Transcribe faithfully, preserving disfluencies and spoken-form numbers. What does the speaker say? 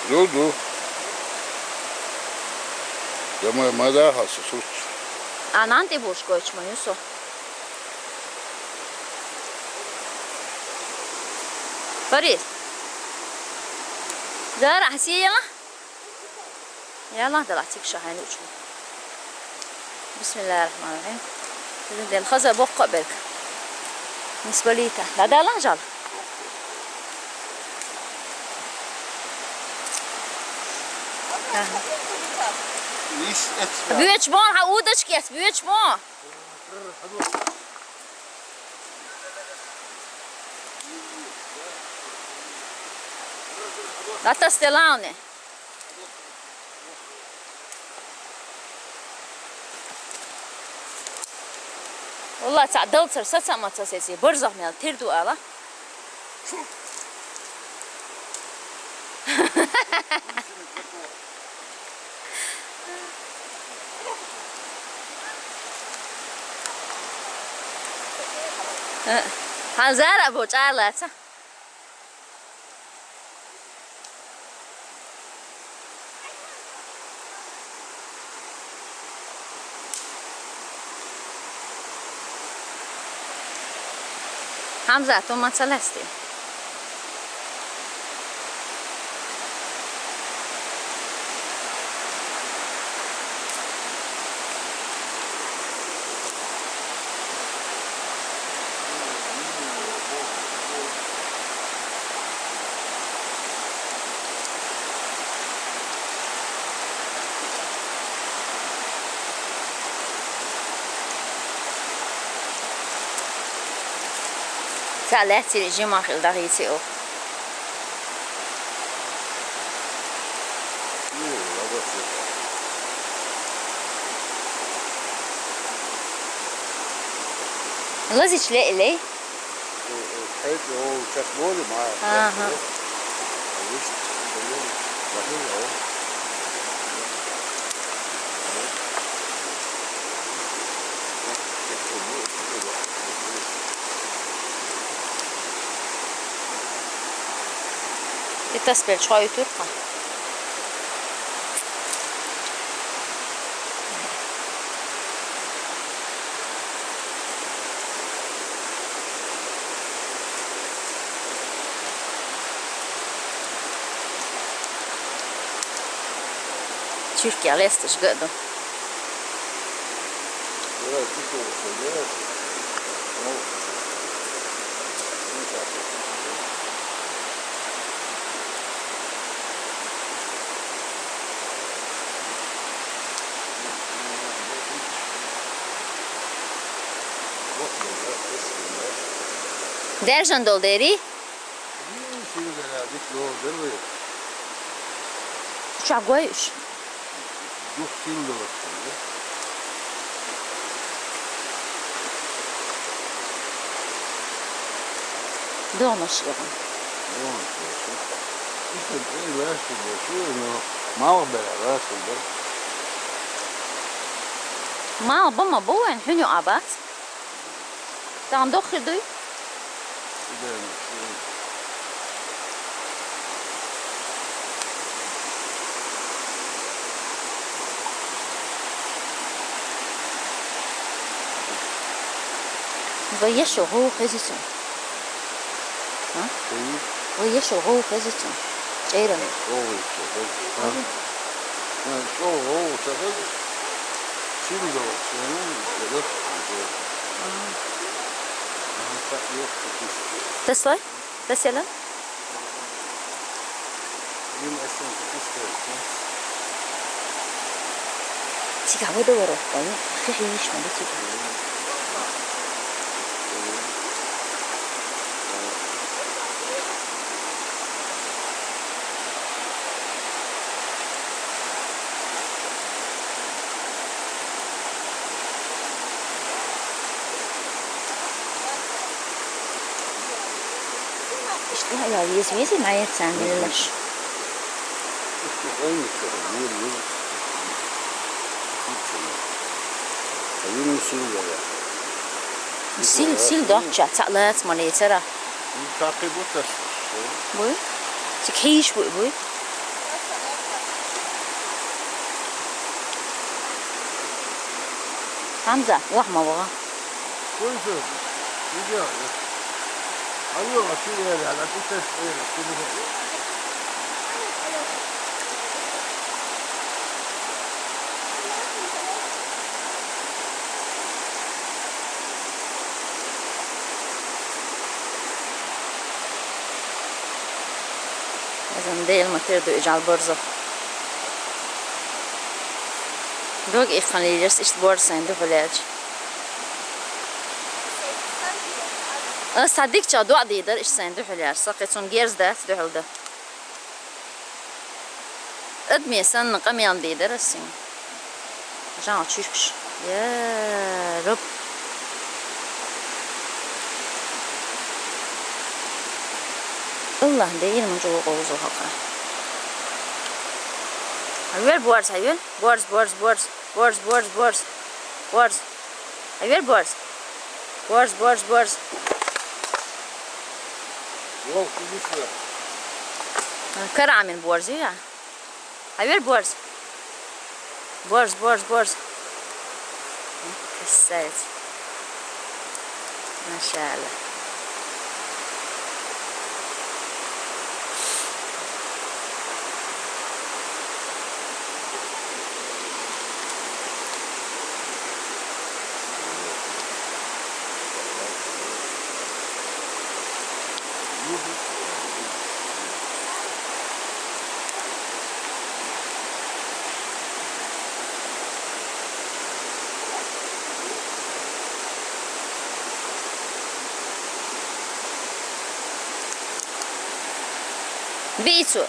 Ду, ду. Дамай ма дахьа со сурт. А нанти буш гойч ма юсо. Борис. Зара, хасияла? Яла, дала тик шахайн учу. بسم الله الرحمن الرحيم. Ден хаза бокко берг. Нисбалита. Да, да, ла жал. Ага. Нис эт. Бюч бон, ха, удочки эт, бюч бон. Ата стелауне. Валла, ца далцар, са ца маца сеси, барзах мел тир ду ала. Ханзара бо чарлаца. Хамза, ту мацаласти. Ца лаьцци жимахъ ил дагьийци о. Лазич ле илей. Ага. Итас бел чхой турка. Türkiye lestиш гыду. Держан дол дери? Чагой уж. Догнаш яга. Мал бера, мал бера. Мал бу ма бу, эн хюню абац. Тан дохи дуй? Ваешо гъу хезицун. А? Ваешо гъу хезицун. Чейран. Гъу хезицун. Tesla? Tesla? Цига водоворот, понял? Хи-хи, ишь, надо цига. Иштта я вез-вези маьццан мелаш. Сил, сил доккха, цхьаъ лаьца ма лецара. Буй? Цига хьийш буй, буй? Хьамза, вахь ма ваха. Азан дейл ма тер ду ижал борзо. Дог иххан лилерс ишт борз сайн духуляч. А садик ча дуа дидер ишт сайн духуляр. Сакъи цун герз да, духул да. Адми сан къамел дидер син. Жан чиркш. Я, раб. Аллах, де ил мунчу гозу хака. Хавер борз, хавер. Борз, борз, борз. Борз, борз, борз. Борз. Хавер борз. Борз, борз, борз. Йол, иди сюда. Карамин борз, я. Хавер борз. Борз, борз, борз. Красавец. Машалла. Бийцу.